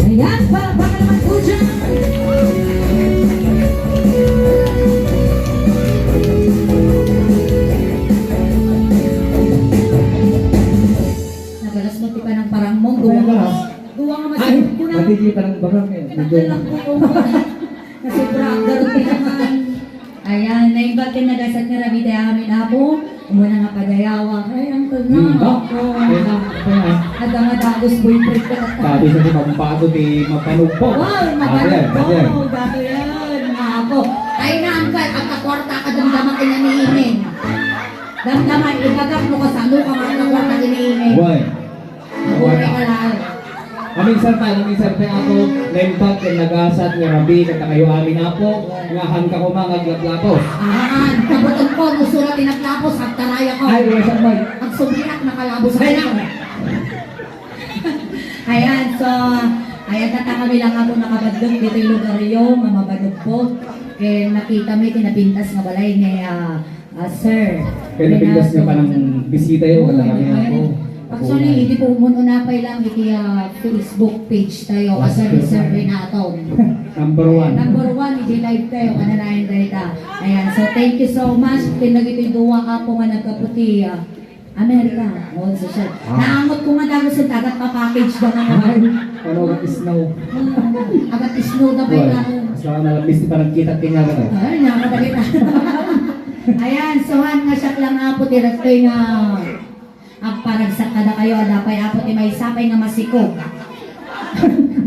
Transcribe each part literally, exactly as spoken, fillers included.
Ayan, palakpakan naman po dyan. Nagalas mo ti panang parang mo. Duwa nga mas-, duwa nga mas-, ay, ko na. Pati di parang barang eh. Medyo lang po yung nasubra. Garot ka naman. Ayan, naimbag ken nagasat nga rabii ti amin, Apo. Umuna nga padayawa. Ay, ang tuna. Hmm, ba? Ako. Kaya na, kaya na. Adda nga dagos boyfriend ko. Sabi sa di mampato ti mapanugpo. Wow, mapanugpo. Ayan, ayan. Dati yan, mga Apo. Ay, naangkat, agkakwarta ka, damdama ka na ni Inen. Damdama, ibagak mo kasano ka nga agkakwarta ni Inen. Why? Apo, wala ka lang. Amin, sir, tayo, amin, sir, tayo, Apo, naimbag ken nagasat nga rabii kadakayo amin, Apo, nga haanka koma nga aglaplapos. Ahan, kabuton ko, no sura ti naglapos, agtaraya ko. Ay, wala siya, Mike. Agsubirak, nakalabos. Ay, ako. Ayan, so, ayan, tatakami lang ako nakabaddog ditoy lugar yo, nga mabanogpo. Ken nakita mi ti napintas nga balay ni, ah, Ah, sir. Kaya napintas nga Renato. Panang bisita yo, wala kami ako. Actually, ako na. Idi po, umuna pay lang iti, ah, Facebook page tayo, ah, Sir, Sir Renato. Number one. Number one, idi live tayo, kananayan tayo ta. Ayan, so thank you so much. Pinagito yung duwa, Apo, nga nagkaputi, ah, America. Oh, so siya. Ah. Naangot ko nga dago sa dagat pa package ba nga. Ay, ano, agat snow. Hmm, agat snow na ba yun? Well, so, na, miss, parang kita kanya na. Ay, nakakabalik. Ayan, so, han nga siak lang nga po, ti daytoy nga agparagsak kadakayo, adda pay, Apo, ti maysa pay nga masikog.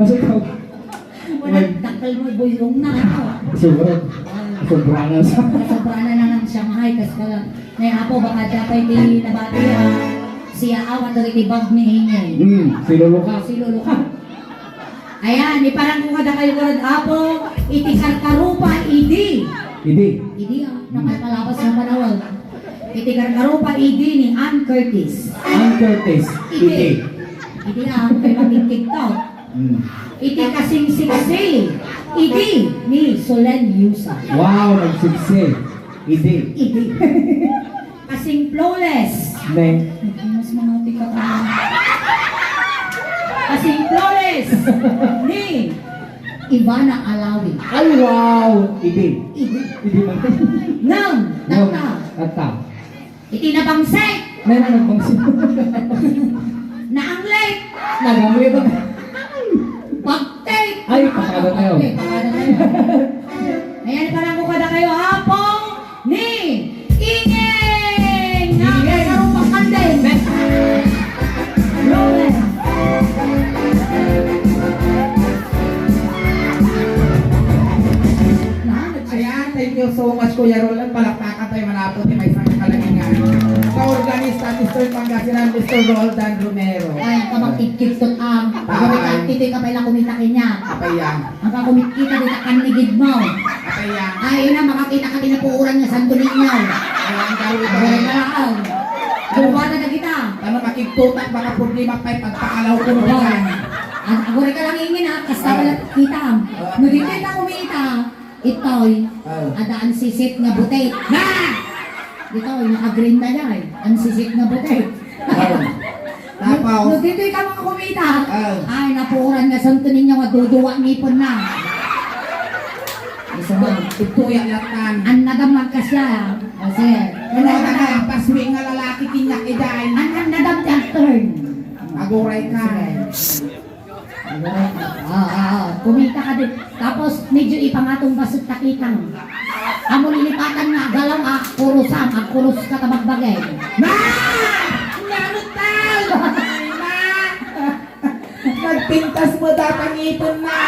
Masikog. Wala, dakkel mo, buyong na, ano? Sobra. Ah. Sobra na sa sobra na nga Shanghai, kas ka lang. Nay, Apo, baka adda pay ti nabati, ah, siya awan dagiti bag ni Ingay. Hmm, siluluka. Siluluka. Ayan, iparang ko kadakayo, Lord Apo, iti karkarupa idi. Idi. Idi, ah, nakalpalabas ng panawag. Iti karkarupa idi ni Ann Curtis. Ann Curtis. Idi. Idi. Idi, ah, kay matingkig to. Hmm. Iti kasingsiksi idi ni Solen Yusa. Wow, nagsiksi. Idi. Idi. Kasing flawless. Ne. Mas mga tika ka. Kasing flawless ni Ivana Alawi. Ay, wow! Idi. Idi. Idi man. Nang, nang, tata. Tata. Iti nabangsik. May na nagbangsit. Naanglit. Nagamit. Pagtik. Ay, pakada tayo. Pagtik, pakada tayo. Ayan, iparang ko kadakayo, Apo. Ni Inging! Inging! Nakasarupak ka din! Roland! Ayan, thank you so much, Kuya Roland. Palakpakan tayo manapot ni may isang kalagingan. Sa organista, Mister Pangasinan, Mister Roldan Romero. Ay, kamakikiktot ang. Ay. Ito'y ka pala kumita kanya. Apay yan. Ang kakumikita dita kannigid mo. Apay yan. Ay, ina, makakita ka tinapuuran nga Santo Niño. Ay, ang garo ito. Agora ka lang. Gumana na kita. Ano, makigtutak, baka problema pa'y pagpakalaw ko naman. Agora ka lang ingin, ha? Kasta wala kita. Ah. No, di kita kumita. Itoy, ah, adda ansisit nga butik. Na! Itoy, naka-green na yan. Ansisit nga butik. Ah. Tapos? No, no, ditoy ka mga kumita. Ah. Ay, napuuran nga Santo Niño nga duduwa ngipon na. Isu man. Ito yan latan. An nadam magkasya. O, sir. Ano na nga, paswi nga lalaki kinyak iday. An, an nadam ti agturn. Aguray ka. Sige. Ah, ah, ah. Kumita ka din. Tapos, medyo ipangatong basot takitang. Amo lilipatan nga agalaw, ah, kurusam, agkurus ka tabagbagay. Na! Nano tal! Na! Nagpintas mo dapat ngipon na.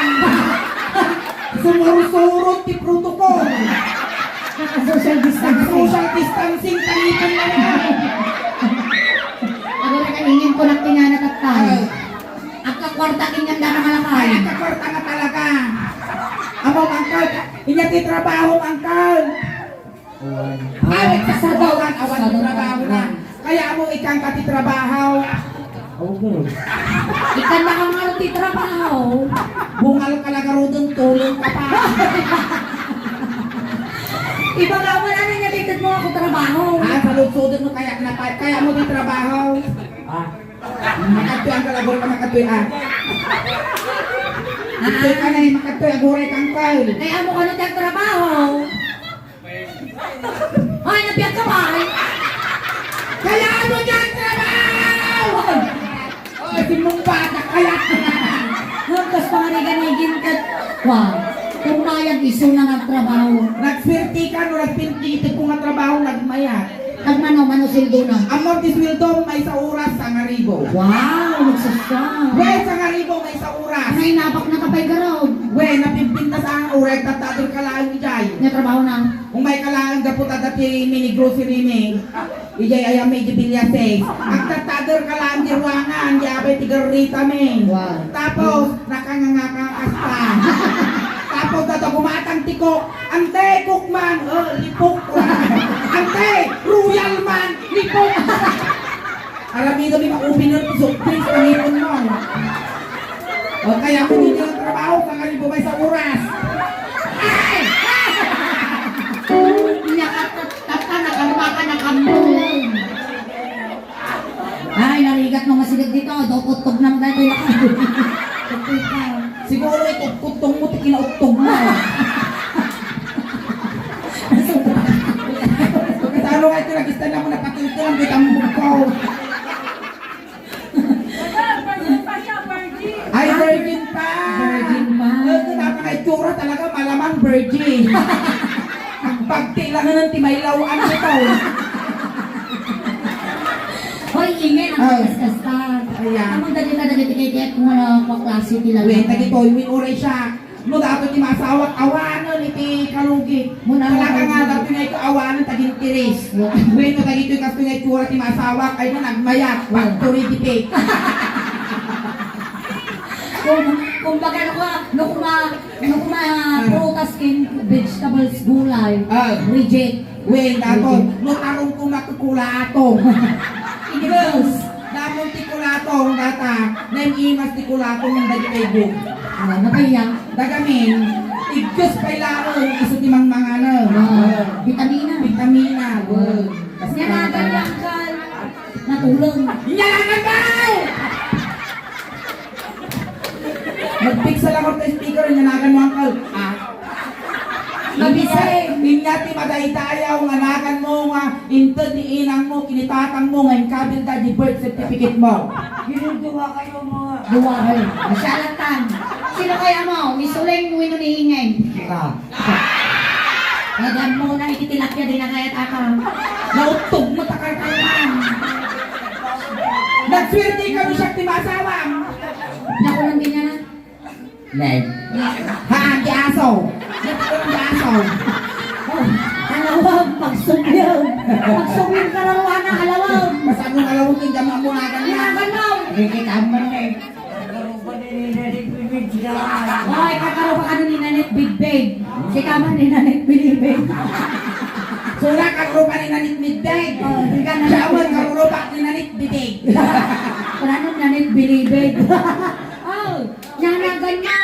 Sumursurot ti protocol. Naka-social distancing. Naka-social distancing, ta ngipon na. Agora ka ingin ko ng tingana, tatay. Ay. Agkakwarta ken nga dara malakay. Ay, agkakwarta nga talaga. Amo, angkal, inya ti trabaho, angkal. Ay, sa daw, awan ti trabaho na. Kaya amo, ikan ka ti trabaho. Ikan na kang ti trabaho. Bungal ka lagarudon, tulong ka pa. Iba ka mo na nga dito mo ako trabaho. Ah, saludsudon mo kaya na pa, kaya mo di trabaho. Ah. Makadtoy ang kalabor ka, makadtoy, ah. Ditoy ka na, makadtoy, aguray kangkal. Kaya mo kano ti agtrabaho? Ay, nabiag ka ba? Kaya ano dyan, trabaho? Oy, sinumbata, kaya. Nagkas pangarigan ni Gintet. Wa, kung mayag isu na nagtrabaho. Nagswerte ka, no, nagpinti ito kung nga trabaho, nagmayat. Tagmano, mano sweldo na? Amor di sweldo, maysa oras, sangaribo. Wow, nagsasya. Well, sangaribo, maysa oras. Ay, napak na kapay garod. Well, napimpintas ang oras, tatader ka lang, ijay. Nga trabaho na? Umay ka lang, gapu ta dati mini grocery mi. Ijay ayam mi, ijay Villaseis. Agtatader ka lang, di ruangan, di abay ti garrita mi. Wow. Tapos, nakangangaka asta. Tapos, dato gumatang ti Coke. Ante, Coke man, oh, lipok. Ante, Royal man, lipok. Aramidami nga opener ti soft drinks, pangiton mo. O, kaya kung hindi ang trabaho, pangaribo may sa oras. Ay! Nakatatata, nakarmaka, nakambulan. Ay, narigat mo masigit dito. Daw uttog nang dahil ko yung Siguro ito, uttog mo, ti kinauttog mo. Kasano nga ito, nag-stand na mo, napatulog ko lang, di tambog ko. Ay, virgin pa! Virgin pa. Eh, kung napaka itsura talaga, malamang virgin. Pagtilangan ng timaylawan ko to. Hoy, ingay ang Ah. Kaskas ta. Ayan. Amang dali ka dali tikay kaya kung ano, kung klase ti Wait, lalaki. Lagi to, yung oray siya. No, dapat ti masawak, awanen iti kalugi. Muna, Talaga muna, nga, muna. Dapat nga ito awanen, taging tiris. Wait. Wait, no, tagito yung kasto nga itsura ti masawak, ay na, nagmayat, Wait. Factory di fake. Kung, kung baga, no, kuma, no, kuma, Ah. Prutas ken vegetables, gulay, Ah. Reject. Wen, daton, no tarong ko makukulato. Igges, damon ti kulato, data, naimas ti kulato, ng dagiti ibu. Ah, napaya? Dagamin, igges pay laeng, isu ti mangmangana. Ah, vitamina. Vitamina, wen. Yan, ah, ganyan ka. Natulog. Yan, ang ganda! Nagpiksa lang ako sa speaker, nanagan mo, uncle. Ah. Mabisay. Inya ti madaydayaw nga nagan mo nga inted ni inang mo, kinitatang mo nga inkabil da di birth certificate mo. Ginudua kayo, mga Duwa, eh. Masyalatan. Sino kaya mo? Ni Suleng wenno ni Ingay? Kita. Nagan mo na iti tilapia, di na kayat aka. Nauttog mo, takarkarman. Nagswerte kami siya ti masawam. Naku, nang ganyan na. Nay. Ha, ti aso. Ti aso. Oh, alawag, pagsubyog. Pagsubyog ka lang, wana, alawag. Basta kung alawag, yung dama mo nagan na. Nagan mo. Hindi ka man eh. Oy, kakaruba ka ni Nanit Bigbig. Si ka man ni Nanit Bilibig. Sura, kakaruba ni Nanit Bigbig. Oh, di ka na Siya man, karuba ni Nanit Bigbig. Wala nang Nanit Bilibig. Oh. Nanagan niya.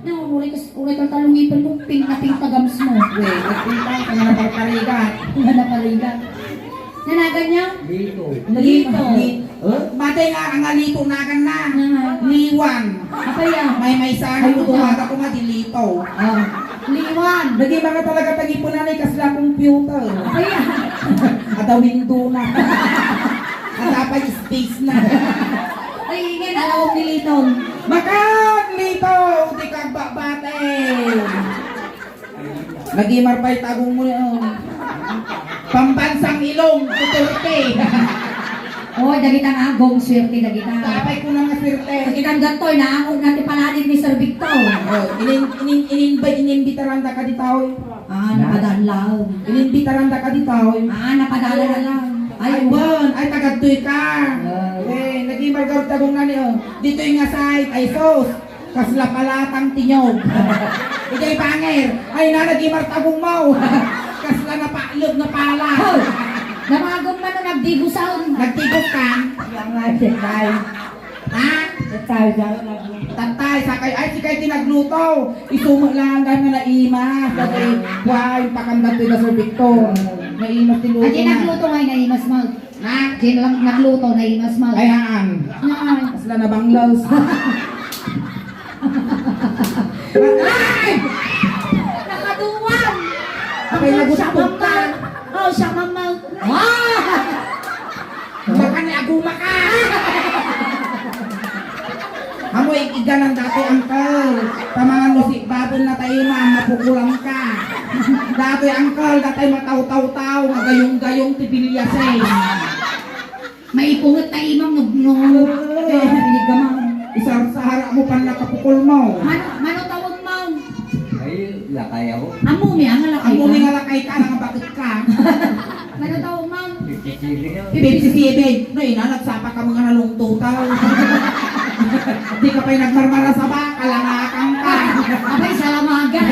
No, uray kas-, uray kang talungipan mo, pink na pink ka gums mo. Wait, nagpintay ka na naparparigat. Nga naparigat. Nanagan niya? Lito. Lito. Li-, eh? Matay nga, ang alito nagan na. Nga. Liwan. Apa yan? May may sana Ay, ko tumata ko nga di lito. Ah. Liwan. Lagi mga talaga tagipunan ay kasla computer. Apa yan? Ada window na. Ada pa space na. Ay, ingay, alawag ni Liton. Makan, Lito, di ka babate. Nagimar pa'y tagong mo yun. Pambansang ilong, tuturte. Oh, dagita nga agong swerte, dagita. Tapay ko na nga swerte. Dagita ang gatoy, naangog na ti palanid ni Sir Victor. Oh, inin, inin, inin, ba, inimbitaran da ka di tao? Ah, napadaan lang. Inimbitaran da ka di tao? Ah, napadala na lang. Ay, Ay, wan. Ay, tagadtoy ka. Ah. Eh, naging margarot ka kung nani, oh. Ditoy nga side. Ay, sos. Kasla palatang tinyog. Ikay banger. Ay, na, naging martagong mo. Kasla na pailog na pala. Hoy! Damagom man no nagdigusan. Nagtigos ka? Yang nga, sitay. Ha? Sitay, sitay. Tatay, sakay, ay, sikay ti nagluto. Isumo lang, dahil nga naimas. Dati, why, pakanda to na Sir Victor. Naimas ti luto Adi na. Nagluto nga, naimas mag. Ha? Di lang nagluto, naimas mag. Ay, haan. Naan. Sila na banglaws. Ay! Nakaduan! Abay, nagustuhan ka. Oh, siya, mama. Ah! Baka ni aguma ka! Amo, ikiganan dati, uncle. Tamangan mo si babon na tayo, ma'am, mapukulam ka. Dati, uncle, dati mataw-taw-taw, magayong-gayong ti bilyas, eh. Maipunget ta imam no, no, eh, hindi ka, ma'am. Isarsara mo pan nakapukol mo. Mano, mano tawag, ma'am? Ay, lakay ako. Amo mi, ang lakay Amo mi ka? Nga lakay ka, nakabaket ka. Mano tawag, ma'am? Fifty-seven. Fifty-seven. No, ina, nagsapa ka mga nalungtutan. Di ka pa'y nagmarmara sa baka, langakan ka. Abay, salamagan.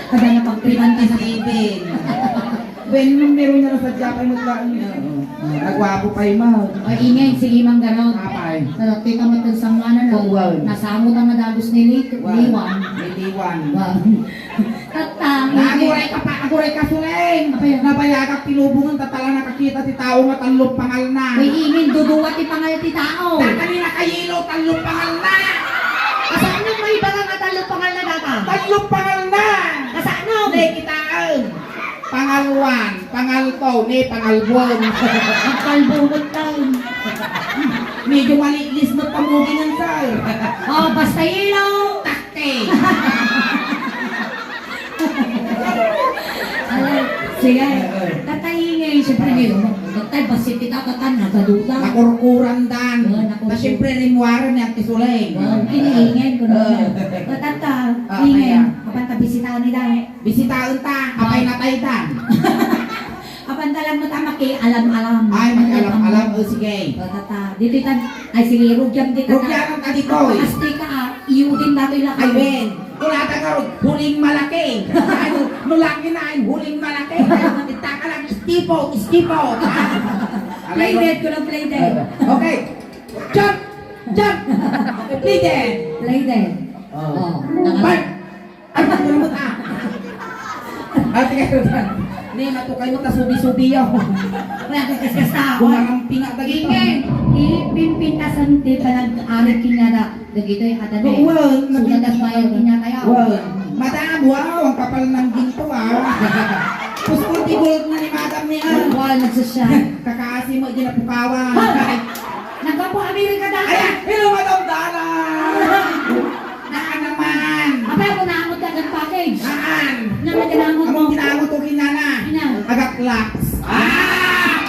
Kada na pagpilan ka sa Steven. Wen, numero niya na sa Japay mo tla. Oo. Nagwapo pa ima. O, ingay, sige, Mang Garot. Apay. Pero kita mo itong sanganan, no? Kung wan. Nasamo na nga dagus ni Li-, Wan. Liwan. Ni Liwan. Wan. Tatta, Naguray ka pa, aguray ka, Suleng. Apay. Nabayagak tinubungan, tatala nakakita ti tao nga tallo pangal na. Uy, ingay, duduwa ti pangal ti tao. Tatali na kayilo, tallo pangal na. Kasano may iba nga tallo pangal na data? Tallo pangal na. Kasano? Hindi, kitaen. Pangalwan, pangalto, ni pangalbon. Ang kalbungot lang. Medyo malinis mo pamugingan, sir. Oh, basta ilaw. Takte. Ala, sige. Oo. Tatay, ingay, siyempre, ni, tatay, basta kita, tatay, nagaduda. Nakurkuran dan. Oo, nakurkuran. Ta, siyempre, rimwaran ni Ate Suleng. Oo, kiniingay ko na. Oo. Tatata, Ah, ingay. Kaya. Kapan ta bisitahan nila. Bisitaen ta, apay nataydan. Apan dalan mo ta makialam-alam. Ay, makialam-alam. O, sige. O, tata. Dito tan, ay, sige, rugyam di tata. Rugyam ka dito, eh. Pasti ka, ah. Iyo din dati lakay. Ay, Ben. Wala ka nga ron, huling malaki. Ay, no, no laki na, ay, huling malaki. Ita ka lang, istipo, istipo. Play dead ko lang, play dead. Okay. Jump! Jump! Play dead. Play dead. Oh. Oh, naka- Bye! Ano ba naman, ah? Ate, kayo ba? Ne, natukay mo, ta subi-subi yaw. Kaya, kaskas ta ako. Gumarampi nga, dagito. Ingay, ipimpintasan ti panag-aral kinada. Dagito yung kata na eh. Well, sulat at bayad kinada yaw. Well, madam, wow, ang kapal ng ginto, ah. Puspon ti gold na ni madam ni, ah. Wow, nagsosyal. Kakasi mo, ginapukawan. Nagkapo Amerika dati. Ay, hello, madam Dara. Naan naman. Apay, ako naangot ka ng package. Naan? Nga may kinangot mo. Among kinangot ko kinana. Ina. Agaklaks. Ah!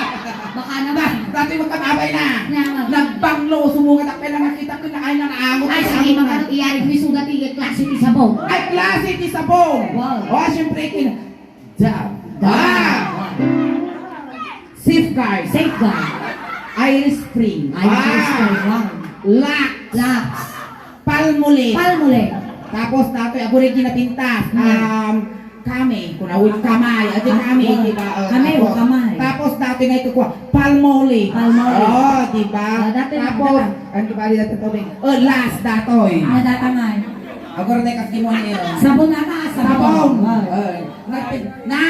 Baka naman. Dati magkatabay na. Nga, nga. Nagbanglo, sumungat ako kailan nakita ko na ay na naangot. Ay, sige, magkano iyari ko yung sugat, yung klase ti sabon. Ay, klase ti sabon. Wow. Oh, siyempre, kin-, Dove. Dove. Ah! Safeguard. Safeguard. Irish Spring. Irish Spring, wow. Lux. Lux. Palmolive. Palmolive. Tapos, datoy, aguray di napintas. Hmm. Um, Kame. Kunawin Kamay. Adi Kame, di ba? Oh, Kame o tapos, Kamay? Tapos, datoy nga ito ko, Palmolive. Palmolive. Oh, di ba? Ah, datoy na, tapos, datoy. Ano ba, di datoy tubig? Oh, Lux, datoy. Ah, datoy nga. Aguray kas gimon niyo. Sabon ata, sabon. Sabon. Ah. Oh. Na, na?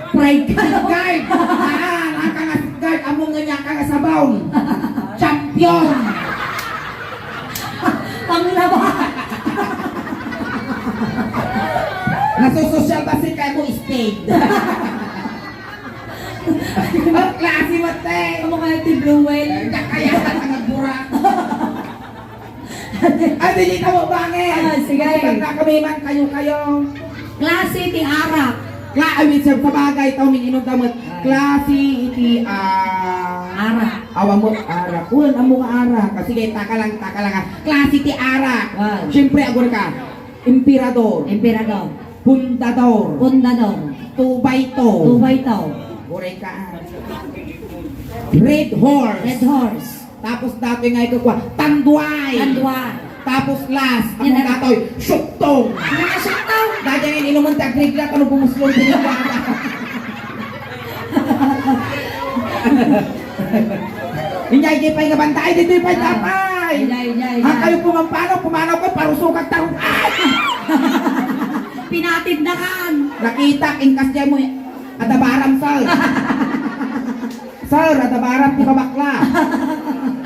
Pride ka. Guard! Ah, naka nga guard, amo nga niya ka nga sabaw. Champion! Panglaba! Nasusosyal ba si kayo mo state? Ang klase mo, te! Amo kaya ti Blue Whale? Kaya ka nagburak. Ay, di tamo bangin. Ah, sige. Kasi pag nakamiman kayo-kayo. Klase ti arak. Kla-, ay, wait, sir, sabagay, tao, minginom tamo. Ay. Klase iti, ah, arak. Awa mo, arak. Uwan, amo nga arak. Ah, sige, taka lang, taka lang, ah. Klase ti arak. Wow. Siyempre, agor ka. Emperador. Emperador. Fundador. Fundador. Two by two. Two by two. Agor ka, ah. Red Horse. Red Horse. Tapos dati nga ikaw, tanduay. Tanduay. Tapos last, yan ang na. Datoy, suktong. Ano nga suktong? Dati nga inuman ti agrigla, ano bumuslong din yung bata. Inyay, di pa yung banta, ay, di, di pa yung tapay. Inyay, inyay, inyay. Ang kayo pumampano, pumanaw ko, parusukag tarong. Ay! Pinatid na kan. Nakita, ingkas dyan mo, adabaram, sir. Sir, adabaram ti kabakla.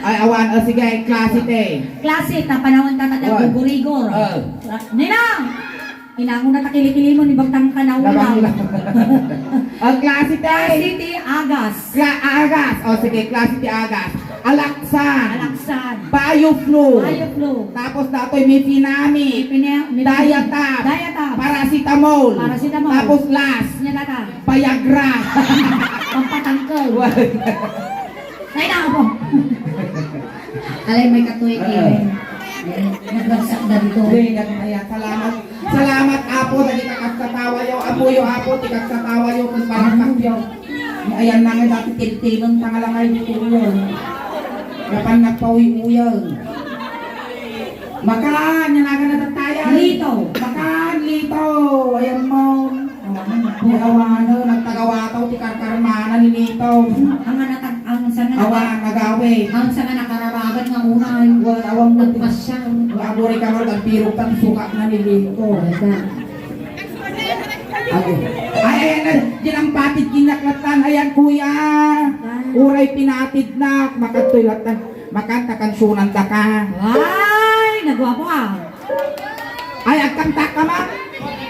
Ay, awan. O, sige, klase ti. Klase, ta panawanta ta Awan. Gugurigor. Ah. Ninang! Inango na ta kilikilimon, ni bagtang kanaulaw. Nabangla. Ang klase ti. Klase ti agas. Kla-, agas. O, sige, klase ti agas. Alaksan. Alaksan. Bioflu. Bioflu. Tapos datoy mipinami. Mipina-, mipina-, Diatab. Diatab. Paracetamol. Paracetamol. Tapos last. Nya data. Viagra. Pampatangkel. Wag. Ay, nako po. Alay, may katuy Ah. kayo. Nagragsak na dito. Hindi, nag-, ayan, salamat. Salamat, Apo, dagiti katkatawayo. Ammoyo, Apo, ti katkatawayo, ken palakpakyo. Ayan na nga dati tiltilon, tangalangay dito yun. Napan nagpauyuyan. Makan, yan aga na tatayan. Lito. Makan, lito. Ayan mo. Awan, awan, nagtagawataw ti karkarmana ni Lito. Ang anak, ang sanga Awan, nagawid. Ang sanga nakararagan nga unay. Wala, awan mo. Nagpasyal. Wala, aburi ka mo, nagbirok ka, suka na ni Lito. Talaga. Ay, ay, ay, ay, dinan patid kinyaklatan. Ayan, kuya. Ay. Uray pinatid na. Makadtoy latan. Makanta kansyonandaka. Ay, nagwapo ah. Ay, agkanta ka, ma.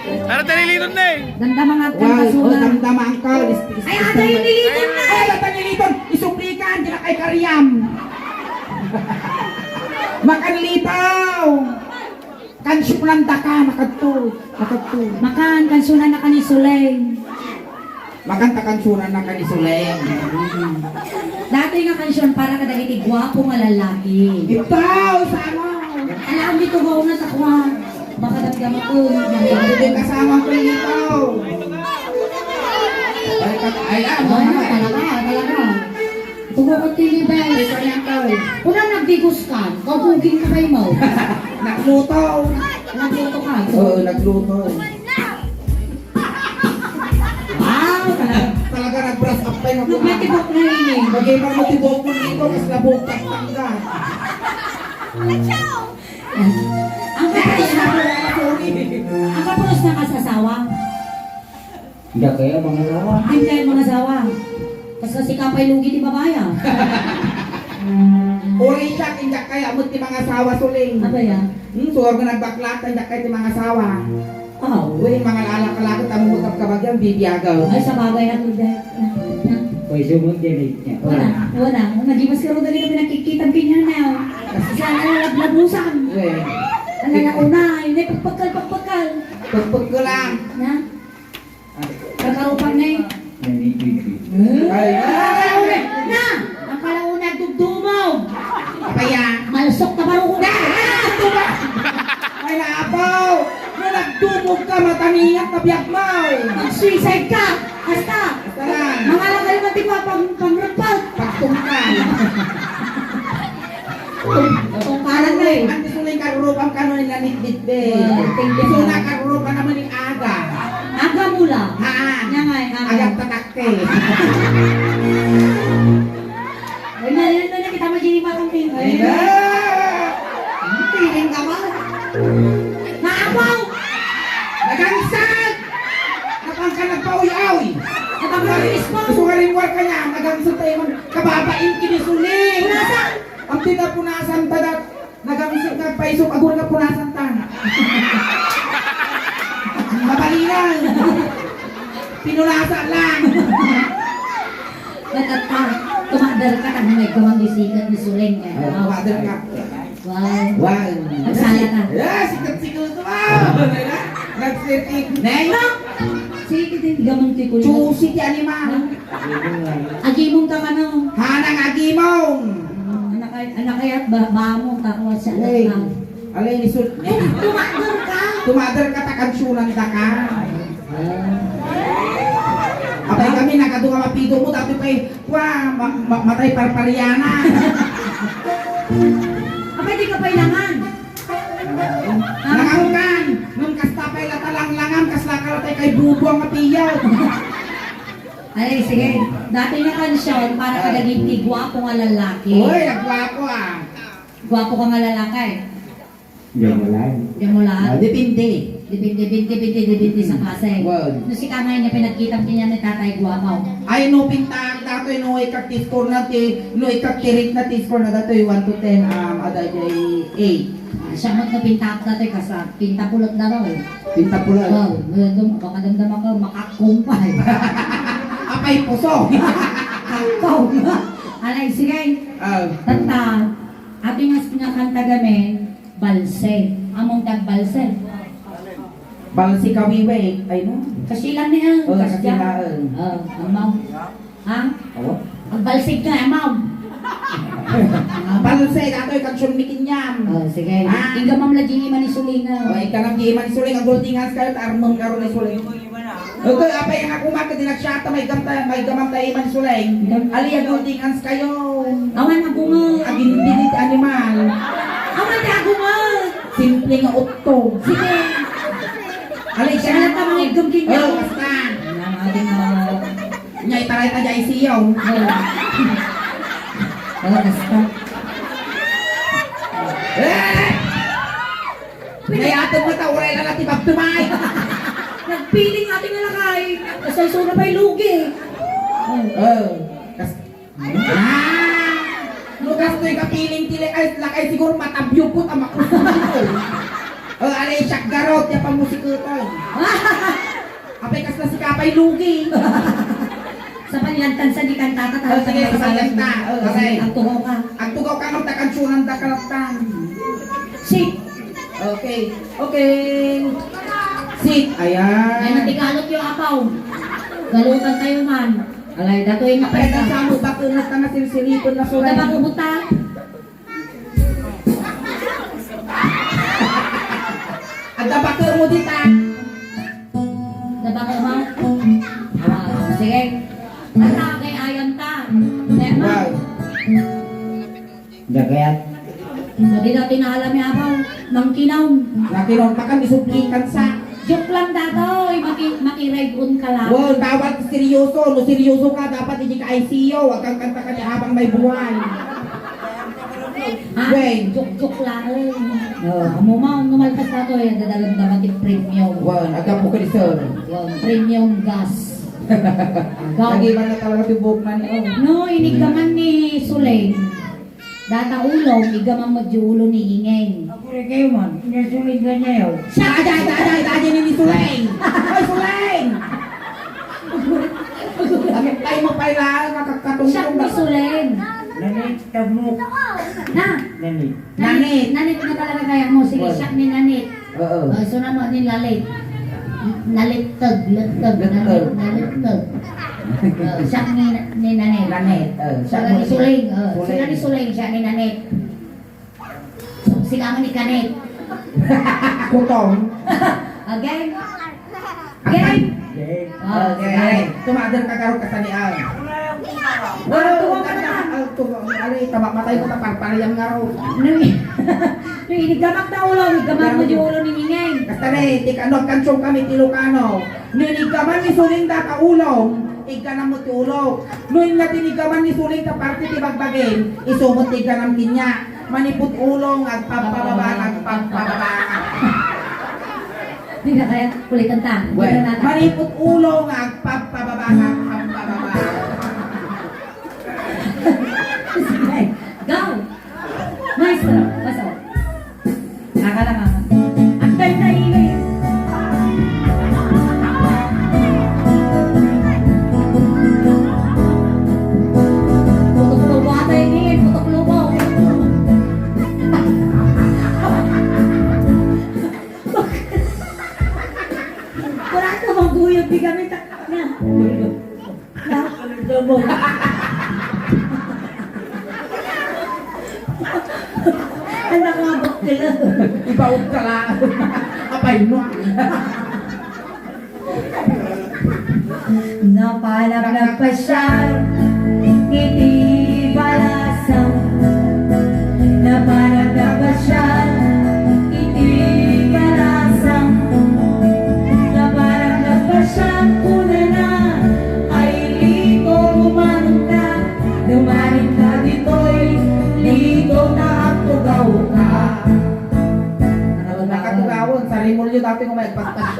Ano, taliliton na eh. Damdama nga Wow, agkanta, oh, suna. Damdama ang ka. Is-, is-, Ay, is-, atay, niliton na. Ay, atay, niliton. Isuplikan, di na kay Kariam. Makanlitaw. Kansyonandaka, makadto. Makadto. Makan, kansyonannaka ni Suleng. Makanta kansyonannaka ni Suleng. Datoy nga kansyon para kadagiti guapo nga lalaki. Itaw, sana. Alam dito ba una sa kuwan? Baka damdama ko. Hindi kasama ko itaw. Ay, kat-, ay, ah, Ay, talaga, talaga. Tumugot ti ni Bes. Ay, kanya ka, eh. Kunam nagdigos ka, kauging ka kay mo. Nagluto. Nagluto ka. Oo, nagluto. Wow, talaga. Talaga nag-brush up tayo, Nagmatibok na ini. Mag-iba mo tibok mo dito, mas nabuktas tangga. Ang kapros na, ang kapros na kasasawa. Hindi kaya mangasawa. Ay, hindi kaya mangasawa. Kas-, kasi kapay lugi ti babae, ah. Uray siya, hindi kaya mo ti mangasawa, Suling. Ano yan? Hmm, suwar nga nagbakla, hindi kaya ti mangasawa. Ah, Uy, mga lalaki-laki, tamumutap ka ba dyan, bibiagaw? Ay, sa bagay na, hindi. Na, na. Uy, sumot din eh. Wala, wala. Nagimas ka rin dali na pinagkikita, ganyan na. Kasi sana na naglabusan. Uy. Ano na una, hindi, pagpagkal, pagpagkal. Pagpagkal lang. Na? Kakarupan na eh. Nanibibi. Ay, Ang palauna, na! Ang palauna, dugdumog! Apaya? Malsok ka, barugo! Na! Ay, naapaw! Nga nagdumog ka, mataningat na biag mo! Mag-suicide ka! Basta! Basta lang! Mga lakay mo, di ba, pang, pang-report! Pagtungkal! Tungkalan na eh. Ang gusto na yung karurupang kano yung nanitbit, be. Wow, thank you. Gusto na karurupa naman yung aga. Aga mula. Haan. Yan nga eh, aga. Agang tatakte. Ay, na yun, na kita mag-iiba kang pinto. Ay, na. Piling ka ba? Naapaw! Nagangsag! Napang ka nagpauyaw eh. Napang ka nagpauyaw. Gusto ka rin war ka niya, nagangsag tayo man. Kababain kinisuling. Punasan! Ang tinapunasan ta dat, nagangsag nga paisok, agur nga punasan ta. Mabalinan. Pinunasa lang. Nagkata, tumadar ka, kag may gawang bisikat ni Suling, eh. Oh, tumadar ka. Wow. Wow. Nagsala ka. Yeah, sikat-sikat ito, ah. Nagsitik. Neng. Sige, din, gamang ti kuya. Chusi ti animal. Agimong ka kano? Hanang agimong. Ah, anak ay, anak ay at ba, ba mo, takwa sa anak Uy, ka. Alay ni Sul-, Ay, tumador ka. Tumador ka, takansunan da ka. Ah. Apay kami, nakadunga mapido mo, dati pa'y, wa, ma-, ma-, matay parpariana. Apay, di ka pailangan. Nangangkan, nung kasta pa'y latalanglangan, kasla ka latay kay bubuang mapiyaw. Ay, sige. Dati nga kansyon para Ah. kadagiti guwapo nga lalaki. Uy, nagwapo ah. Guwapo ka nga lalaki. Diyan mo lang. Diyan mo lang. Ah, depende. Depende, depende, depende, depende sa klase. Well. No, sika nga niya pinagkita niya ni Tatay Guapaw. Ay, no, pintaak datoy, no, ikagtis corner ti, no, ikagtirik na tis corner datoy, one to ten, um, adda diay eight. Ah, siya mo no pintaak datoy, kasa, pinta pulot na raw, eh. Pinta pulot. Oh, baka damdama ka, makakkumpay. Apay puso. Kakkom. Alay, sige. Oh. Tanta, ating as nga kanta gamin, Balse. Among tagbalse. Balse kawiwi. Ay, no? Kasilan niya. Oh, Kasya. Kasilan. Oh, amaw. Ha? Awa? Agbalsig ka, amaw. Balse, datoy, kansion mi kinyan. Oh, sige. Ah. Inggam la di man isuling, ah. Oh, ikkan di man isuling, ang gultingan kayo, armong karon isuling. Okay, apay nga kumak, di nagsiyata, may gamta, may gamam tayo man suleng. Gam- Ali, agulting ans kayo. Awan agunget. Agin dinit animal. Awan ti agunget. Simple nga utto. Sige. Ali, siya Siya lang ta mga igum kinyo. Oh, basta. Yan, ating, ah, Nya, itaray ta diay siyaw. Oh. Oh, basta. Eh! Kaya ato mo ta, uray na natin pagtumay. Nagpiling ating lakay. Kasay sura pa'y lugi. Oh. Oh. Kas-, ah! No, kastoy ka piling tili, ay, lakay siguro matabyo ko, tama ko. Oh, alay, siyak garot, ya pamusikutan. Apay, kasla si Kapay lugi. Sa palyanta sa di kantata, Oh, sige, sa palyanta. Oh, okay. Agtugaw ka. Agtugaw ka, ngam ta kansunan da kalatan. Sit. Okay. Okay. Sit. Ayan. Ay, natigalot yung apaw. Galutan tayo man. Alay, datoy nga Apay, kanta. Kasamo ba ko na ta masirsiripon na Ito ba suray? Kubuta? Adda baker mo dita. Adda baker mo? Ah, sige. Ala, kay ayan ta. Kaya ma. Wow. Dagayat. Sa di natin alam yung abaw. Mangkinaw. Mangkinaw. Takan isuplikan sa. Joke lang, datoy. Maki-, makireg-on ka lang. Wow, dapat seryoso. No seryoso ka, dapat hindi ka I C U. Huwag kang kanta ka niya habang may buhay. Ah, Wait. Joke-joke lang. Oh, amo man, numalpas na to, eh, dadalanda ka ti premium. Wan, aga po kayo, sir. Wan, premium gas. Gas. Lagi man na talaga ti buhok man, oh. No, iniggaman ni Suleng. Data ulo, iggaman mo di ulo ni Ingeng. Agure kayo man, inasulit na niya yun. Siya, aja, aja, aja, aja, aja, ni Suleng. Ay, Suleng! Ay, mo pa ila, nakakatungtong Siya ni na. Suleng. Nanit, tabuk. Na. Nanit. Nanit. Nanit. Nanit na talaga kaya mo. Sige, Wala. Siya ni Nanit. Oo. Oh, so na mo ni Lalit. Nalittag, littag, Littag. Nanit, nalittag. Oh, siya ni, ni Nanit. Nanit. Oh, siya Siya mo ni ni Suleng. Oh, Suleng. Siya ni Suleng, siya ni Nanit. Sika mo ni Kanit. Kutong. Again. Again. Again. Ah, Okay. Tumader ka karo kasanian. Ah, tuwa ka naman. Ah, tuwa. Ano, eh, tama, matay ko, taparparian nga raw. Nung, nung inigamak na ulo, igamak mo di ulo ni Ingay. Basta na eh, ti kano, kansyong kami, ti Ilocano. Ninigaman ni Suling data ulo, igganam mo ti ulo. No, nga tinigaman ni Suling ta parte ti bagbagin, isu mo ti igganam kaniak. Manipud ulo nga agpabpababa, agpabpababa. Di na kaya, kulitan ta. Well, Di na natin. Manipud ulo nga agpabpababa, agpabpababa. Go! Maestro, pasok. Akala nga. Ang ganda, ingay. Putok lubo ata yun, ingay. Putok lubo. Wala ka maguyod, di kami tak-, na. Ano mo? Anak nga bakla. Ibaon ka lang. Apay mo. Napanak nagpasyal iti balasang. Napanak nagpasyal iti balasang. Napanak nagpasyal kunana, ay Lito, dumanon ka, dumanon ka ditoy, Lito, ta agtugaw ka. Rimulyo dati nga may agpaspas.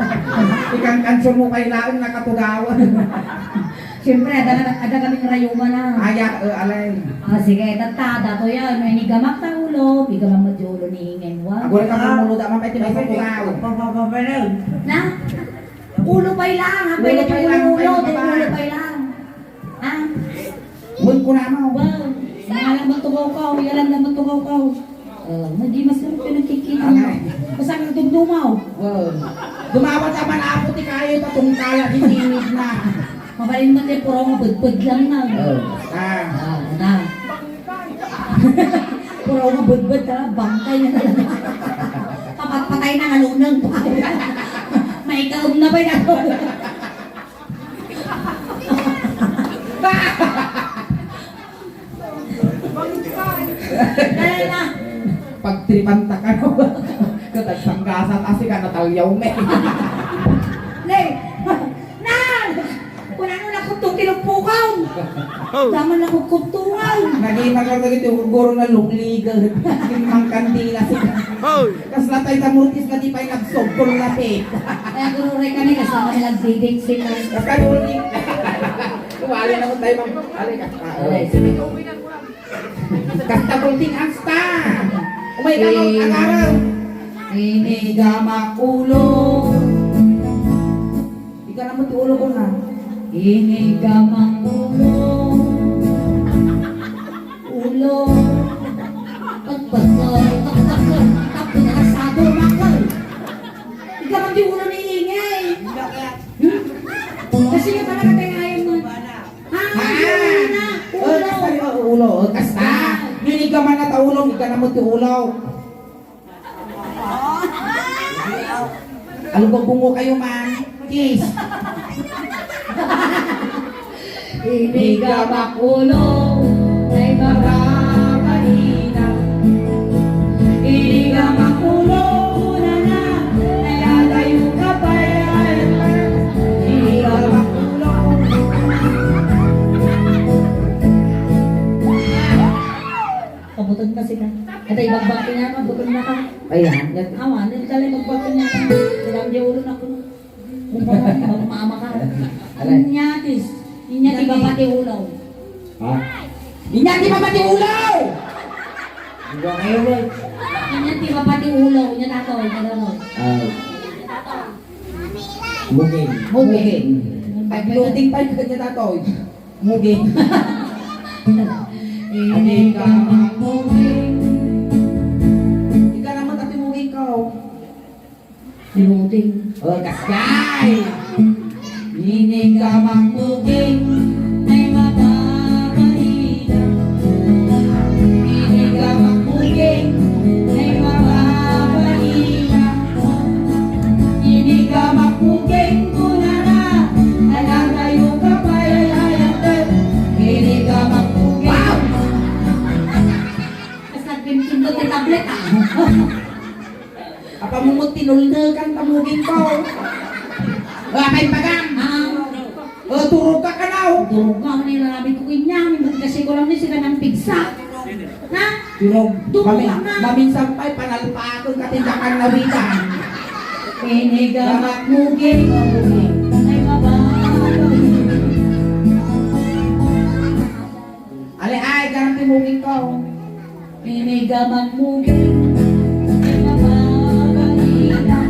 Ikankansion mo pay laeng nakatugawan. Siyempre, ada, ada kaming rayuma na. Aya, eh, alay. Ah, sige, tatta, dato yan. May nigamak ta ulo, igamak met ti ulo ni Ingay, wa? Agora ka mumulo, da man pay ti may pagkuraw. Na? Ulo pay lang, ha? Pwede ulo pay lang, ulo, ulo, pwede di ba? Ulo pay lang. Ha? Wen, kunam. Ba, mga lang matugaw ka, o, yalan lang matugaw ka, o. Ah, hindi masarap yung nagkikita mo. Ay. Basta ang dumdumaw. Wen. Dumawat naman apo ti kayo, tatungkala, di sinid na. Mabalin man din, puro nga budbud lang na. Oh. Ah. Ah, na. Puro nga budbud ka, bangkay na talaga. Papatpatay na nga lunang pa. Maikaw na ba yun? Dali na. Pagtripan ta ka, no? Katag panggasat, asi ka, natalyaw, me. Nay! Nan! Kunano nakutong kinupukang? Oh. Daman nakukutong, ay. Naging magkano dito, guro na lugligan. Yung mangkandila, si Oh. Kasla tay tamurtis nga di pay nagsugkol na, te. Kaya guro rin kami, kasama nilang didit sila. Basta guro ni, wala naman tayo, ma'am. Alay ka. Ah, alay, sige. Kasta gulting asta. Umay ka, no, agarang. Iniga makulo. Ika naman ti ulo ko na. Iniga makulo. Ulo. Pagpagpag, pagpagpag, pagpagpag, sabo, makal. Ikaw ang di ulo ni Ingay. Hmm? Kasi yung pala katayangan mo. Ha? Ah! Ulo na. Oh, ulo. Kasta, oh, ulo. Oh, kasta. Yan. Yun, ikaw man na ta ulo, ikaw naman ti ulo. Ano ba bungo kayo man? Kiss. Iniga makulo, ay mababaina. Iniga makulo, unana, ay agayo ka pa, ay, ay. Iniga makulo. Pabutod na sila. Ata ibagbag niya, pabutod na ka. Ayan. Awan, yung kala ibagbag niya ka. Kailangan di ulo na ko. Kung paano, mama ka. Alay. Inyatis. Inya ti Inyati. Papati ulaw. Ha? Inya ti papati ulaw! Iba kayo, boy. Inya ti papati ulaw. Inya tato, inya tato. Ah. Muging. Muging. Muging. Pagluting pa yung kanya tato. Muging. Ikaw naman, ati muging ka, oh. Luting. Oh, kasgay! Ini ka magmuging, ay mababaina. Ini ka magmuging, ay mababaina. Ini ka magmuging, kunana, ay agayo ka pa, ay, ay, ay, ay. Ini ka magmuging. Wow! Basta pinpindot yung tablet, ah. Apa mo mo tinulnekan ta muging ko? O, apay pagam? Ah. O, turog ka kanaw? Turog ka, manilalabi ko kanya. Kasi ko lang ni sila ng pigsa. Ha? Turog. Turog Mami-, ka na. Maminsan pa'y panalpakon ka tindakan na wikan. Inigamak muging. Ay, baba. Ale, ay, ganang ti muging ko. Inigamak muging, ay mababaina.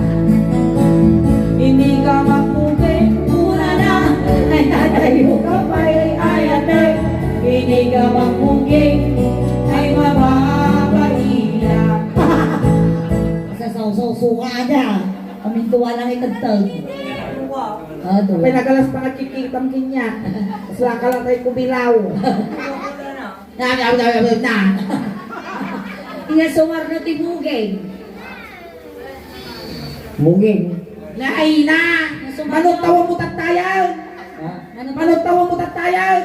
Inigamak muging, mura na, ay tatayo ka pa, ay, ay, ate. Inigamak muging, ay mababaina. Sa sausaw, suka ada. Amintuwa lang itagtag. Ah, duwa. Pinagalas pa nagkikitam kinya. Mas laka lang tayo kubilaw. Na, na, na, na, na. Iya sumarno ti muging. Muging. Na, ay na. Manong tawag mo tattayan. Ha? Manong tawag mo tattayan.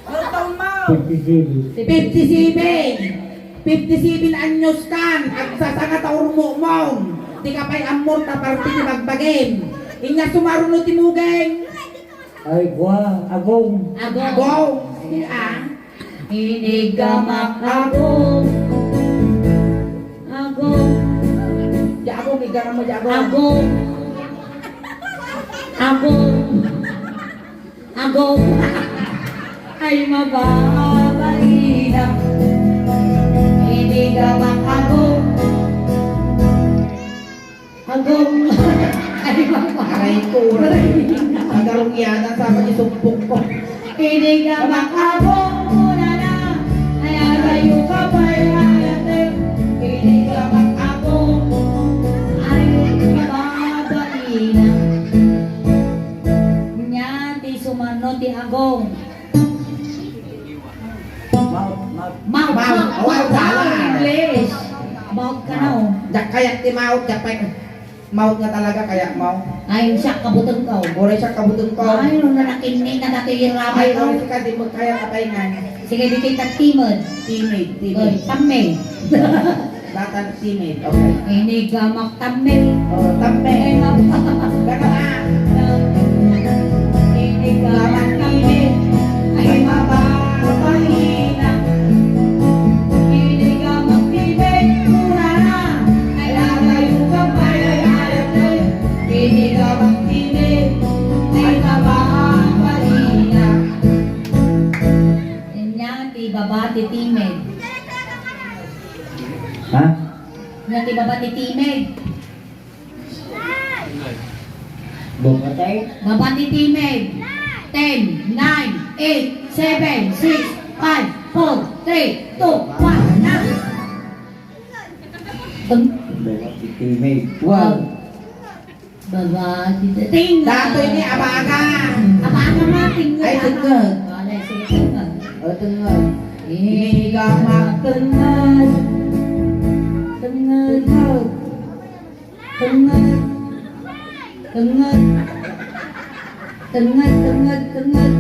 Ano taon mo? Fifty-seven. Fifty-seven. Fifty-seven anyos kan. Agsasanga ta urmumong. Di ka pa'y ammor ta parte ti bagbagim. Inya sumaruno ti muging. Ay, kwa, agong. Agong. Agong. Sige, ah. Inigamak agong. Agong. Di agong, Agong. Agong. Agong. Ay, mababaina. Inigamak agong. Agong. Ay, mababaina. Aray ko. Agarong yata sa pagisumpok ko. Inigamak agong kunana, ay, adayo ka pay, ay, ate. Inigamak agong, ay, mababaina. Nia ti sumano ti agong. Mouth, mouth. Mouth, mouth. Mouth. Mouth, mouth, mouth, English. Mouth ka na, oh. Diak kayat ti mouth, diak pay. Mouth nga talaga, kaya mouth. Ay, siak kabuteng ko. Uray siak kabuteng ko. Ay, no, nanakinni na dati yung ramay ko. Ay, uray sika, di mo kaya kapaingan. Sige, dito yung timid. Timid, timid. Oy, tamme. Datan timid, okay. Inigamak tamme. Oh, tamme. Ay, mama. Gana, ah. Inigamak tamme. Ay, mababahina. Inigamak tamme. Murana. Ay, lagayo ka pa, ay, ay, ay. Inigamak tamme. Ay, mababahina. Ania ti baba ti timid. Ha? Ania ti baba ti timid. Baba ti? Baba ti timid. Ten, nine, eight, seven, six, five, four, three, two, one, na. Baba ti timid. Wow. Baba ti timid. Datoy ni abaga. Abaga nga, tingnan. Ay, tengnged. Wala, sige, tengnged. O, tengnged. Inigamak tengnged. Tengnged. Tengnged. Tengnged. Tengnged, tengnged, tengnged.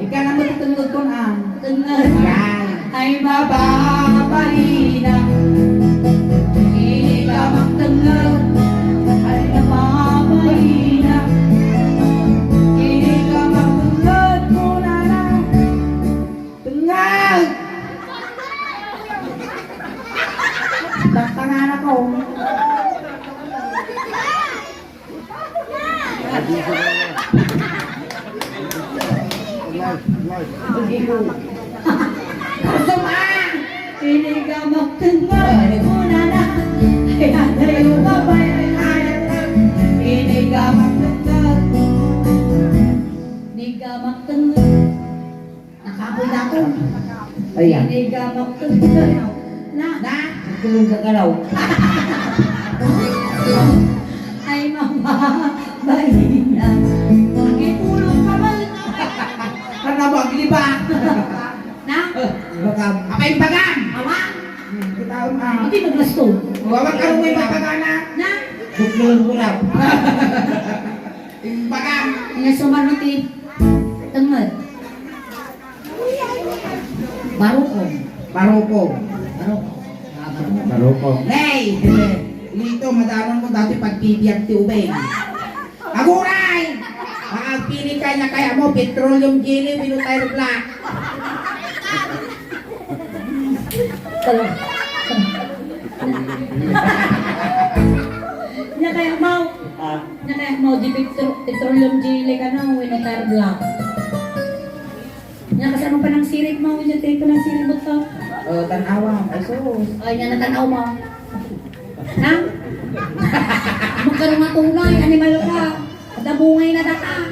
Ikaw na mo tengnged ko na. Tengnged. Yan. Ay, mababaina. Inigamak tengnged. Ay, mababaina. Inigamak tengnged, kunana. Tengnged! Daktangan ako. Kasama! Inigamak tengnged, kunana. Ay, adayo ka pay, ay, ay, ay. Inigamak tengnged. Inigamak tengnged. Nakapoy na ako. Ayan. Inigamak tengnged. Na. Na? Tulog ka kalaw. Ay, mama. Baina. Itulog ka man. Ano ba? Gili ba? Na? Bagam. Apa yung bagam? Awa? Hmm, kita ang, ah. Hindi maglasto. Wawag ka mo yung bagana. Na? Buklon ko lang. Yung bagam. Nga sumano ti tengnged. Barukong. Barukong. Barukong. Ah, barukong. Barukong. Hey! Lito, madanon mo dati pagbibiag ti ubing. Aguray! Makagpili ka niya kaya mo, petroleum jelly, wenno tire black. Nia kaya mo? Ah. Nia kaya mo, di petro-, petroleum jelly ka na, wenno tire black. Nia kasano panangsirib mo, wenno ti panangsirib mo to? Oh, tan-awam. Ay, sus. Ay, nia natanaw mo. Ha? Magkano nga tunay, animal ka. Dabungay na data.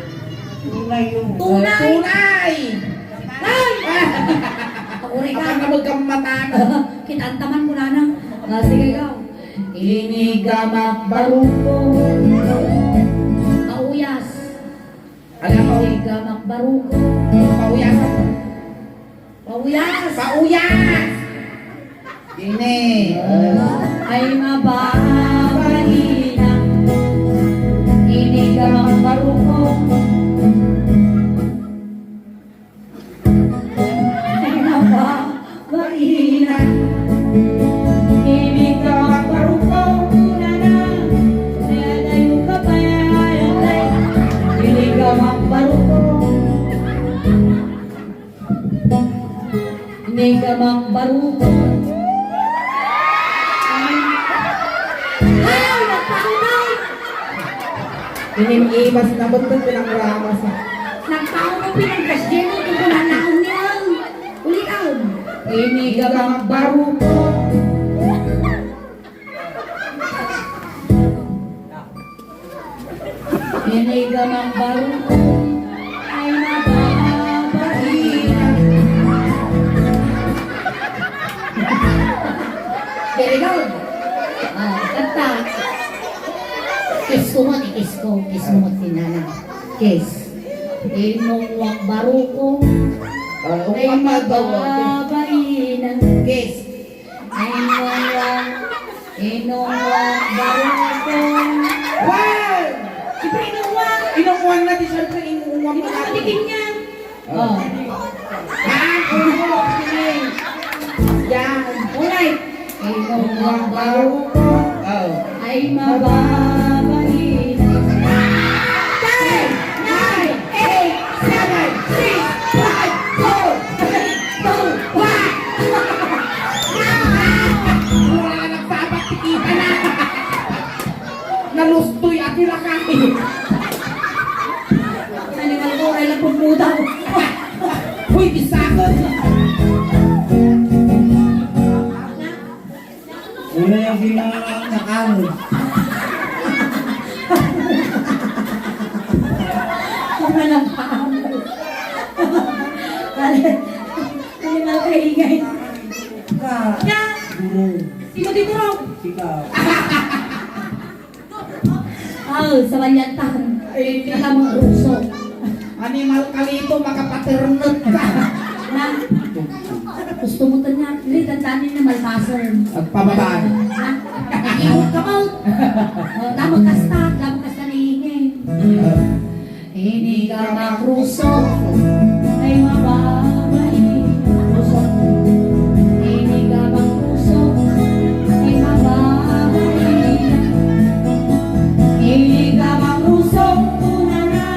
Tunay yun. Tunay. Tunay. Ay! Pakuri ka. Akan na magkammatan. Kitaan taman ko na na. Ah, sige, go. Inigamak baruko. Pauyas. Ano po? Inigamak baruko. Pauyas. Pauyas! Pauyas! Ini. Ay, mababaina. Inigamak baruko. Ay, mababaina. Inigamak baruko. Nana. Ay, adayo ka pay, ay, ay. Inigamak baruko. Inigamak baruko. Inim-imas na beddeng pinangramas. Nagtao mo pinangkasdiay mo, kukunan na niyan. Ulitan. Ini ka magbaruko. Ini ka magbaruko. Ay, mababainan. Very good. Ah, kanta. Kiss ko nga, kiss ko. Kiss mo, magtinana. Kiss. Inong wak baruko. Ah, ay, umpak na daw, ah, mababainan. Kiss. Inong wak, inong wak baruko. Wow! Siyempre, inong wak. Inong wak na, di siyempre, inong wak. Di ba, na. Katikin niya? Oh. Ah, oo, sige. Yan. Alright. Inong wak baruko. Oh. Ay, mababainan. Ten, nine, eight, seven, six, five, four, three, two, one. Wala na nagsabat, tikita na. Nalustoy, akila ka. Animal ko, ay, lapog mo daw. Uy, bisakot. Wala yung ginagawa sa kamo. Wala lang pa. Kali, kali malakaingay. Ka. Ya. Guro. Sino dito, Rob? Ikaw. Aw, sa Balyantang. Ay. Kita mo, ruso. Animal ka nito, makapaternet ka. Na, gusto mo tanya, hindi, tandaan niyo na malpasan. Agpababaan. Na, iiwan ka mo. Oh, damag kasta, damag kasta ni Ingay. Ini ka makruso, ay mababainan. Ini ka makruso, ay mababainan. Ini ka makruso, kunana.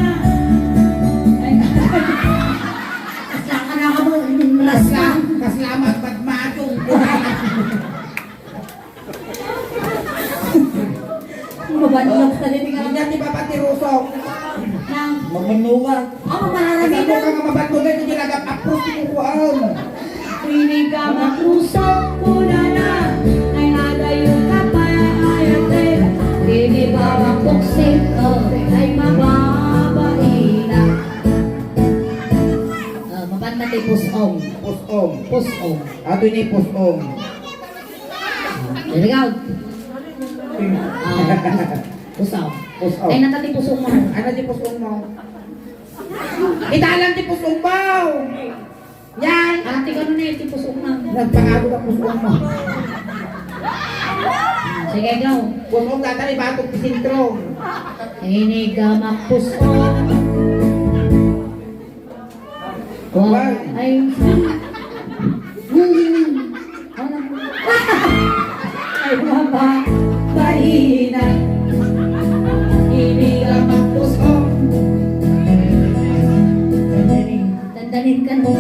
Ay, kasla ka na ka mo, kasla, kasla magpadmadong. Mabanlog sa didi nga. Hindi ti papatirusok. Nang. Mabanlugan. Oh, mamararagitan. Kasi ka nga mabanlugan, hindi nagap-approve ti kukuan. Ini ka makrusok, kunana, ay nadayo ka pa, ay ate. Ini ka mapuksik, oh, ay mababainan. Ah, mabanda ti pus-ong. Pus-ong. Pus-ong. Ato ni pus-ong. Very good. Ah, pusaw. Pusaw. Ay, nata ti pusong mo. Ano ti pusong mo? Italan ti pusong mo! Yan! Ate, ano na yung ti pusong mo? Nagpangago ka pusong mo. Sige, go. Pusong tatali, batog ti sentro. Ini gamak pusong. Ay, ay, mababainan. Ini ka makpusong. Dandanin ka, no?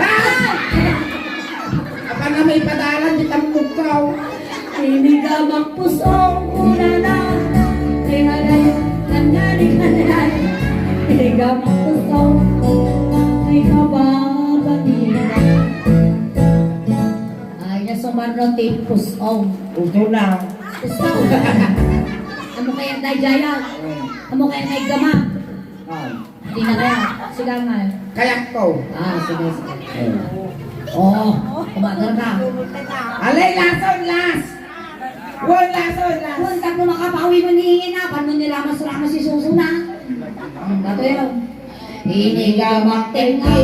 Ah! Apan na may padalan, di tamtog ka, oh. Ini gamak pusong kunana, tingalay, tangani, kanay. Ini gamak pusong, ay kababainan. Ay, nasumarno ti pusong. Puso na. Pusong. Amo kaya, Day Jaya? Amo kaya, Day Gamak? Ah. Di na kaya. Sigangan. Kayak ko. Ah, sige, sige. Oo. Oh, kumagal ka. Alay, lason, las. Won, lason, las. Won, tapno makapawi mo ni Ingay na. Paano nila mas-, mas isusuna? Ang bato yun. Ini gamak tenga.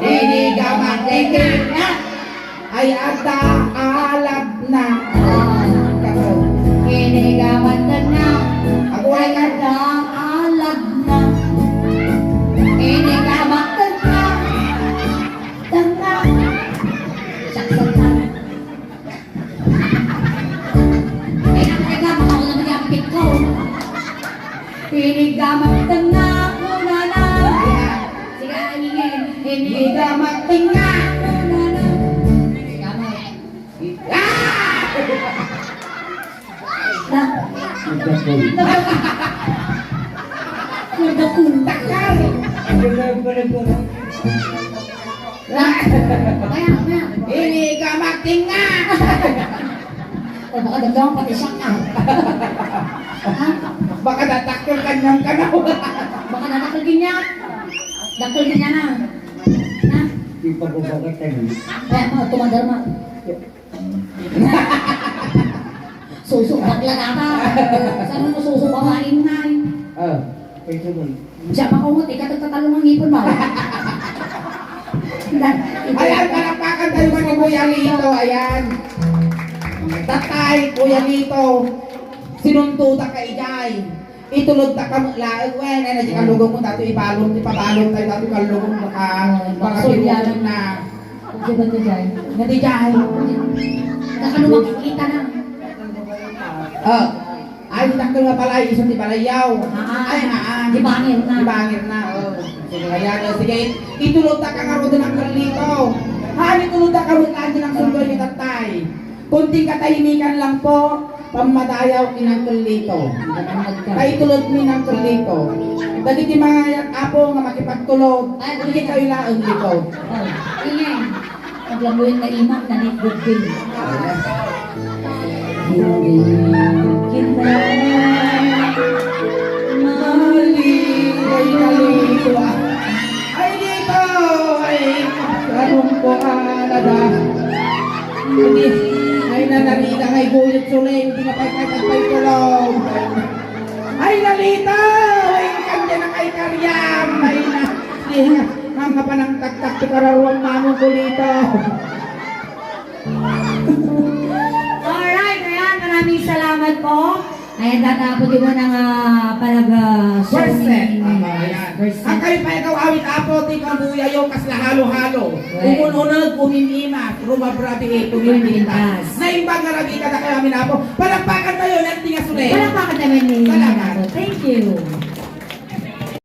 Ini gamak tenga. Ay, adda alagna. Kaso. Ini gamak tenga. Aguay ka. Adda alagna. Ini gamak tenga. Tenga. Saksak na. Ay, ang teka, baka wala may ampit ko. Pinigamat ka na, kunana. Sige, ingin. Pinigamat ka na, kunana. Sige, mo. Nagdakol. Nagdakol. Takar! Kaya, kaya. Ini ka magtinga! O, baka damdaman pati siya ka. Ha? Baka datakkel kanyang kanaw. Baka datakkel kanya. Dakkel kanya na. Ha? Di pagbabagat tayo. Kaya mo, tumadarma. Suso, bakla na ka. Saan mo suso, babaeng na eh? Ah, pwede mo. Siya pa kumot, ikatatalo ng ngipon mo. Ayan, palakpakan tayo kay Kuya Lito, ayan. Tatay, Kuya Lito, sinuntutak ka ijay. Itulodtak ka met laeng, wen, ay, na di kalugom mo, dato ibalon, ipabalon tayo, dato kalugom, baka, baka Sorry, pinuno na. Diba, diba? Nga di dyan. Nakano makikita na? Ah. Ay, dakkel nga balay, isu ti balayyaw. Ah, Ay, haan. Di bangir na. Di bangir na, oh. Sige, ayan, oh, sige. Itulodtak ka ngarud ng Carlito. Haan, itulodtak ka ngarud ng sunggoy ni Tatay. Kunting katahimikan lang po, pammadayaw ni Uncle Lito. Kaitulod ni Uncle Lito. Dagiti mga apo nga makipagtulod, Ay, dagiti kayo laeng likod. Oh, ingay. Paglabuyan na imak, nanit gudbin. Hindi kita mali. Ay, Kalito, ah. Ay, dito, ay, karong ko, ah, nada. Hindi, ay, nanarita, ay, guyot, suling, di na pay, pay, pay, pay, tulong. Ay, nalita! Ay, kanya na kay Karyam! Ay, na, di nga, ang kapanang taktak ti kararuang manong kulito. Alright, ayan, maraming salamat po. Ayan, dadapo di mo na nga palag, ah, show First set. ni Apo, ayan. First set. Ang kayo pa ikaw awit, Apo, ti kabuyayo, kas la halo-halo. Right. Umun-uneg, umimimas, rumabrabi, tumipintas. Tumipintas. Naimbag nga rabi, kada kayo amin, Apo. Palakpakan tayo, nanti nga suli. Palakpakan naman ni Salamat. Apo. Thank you.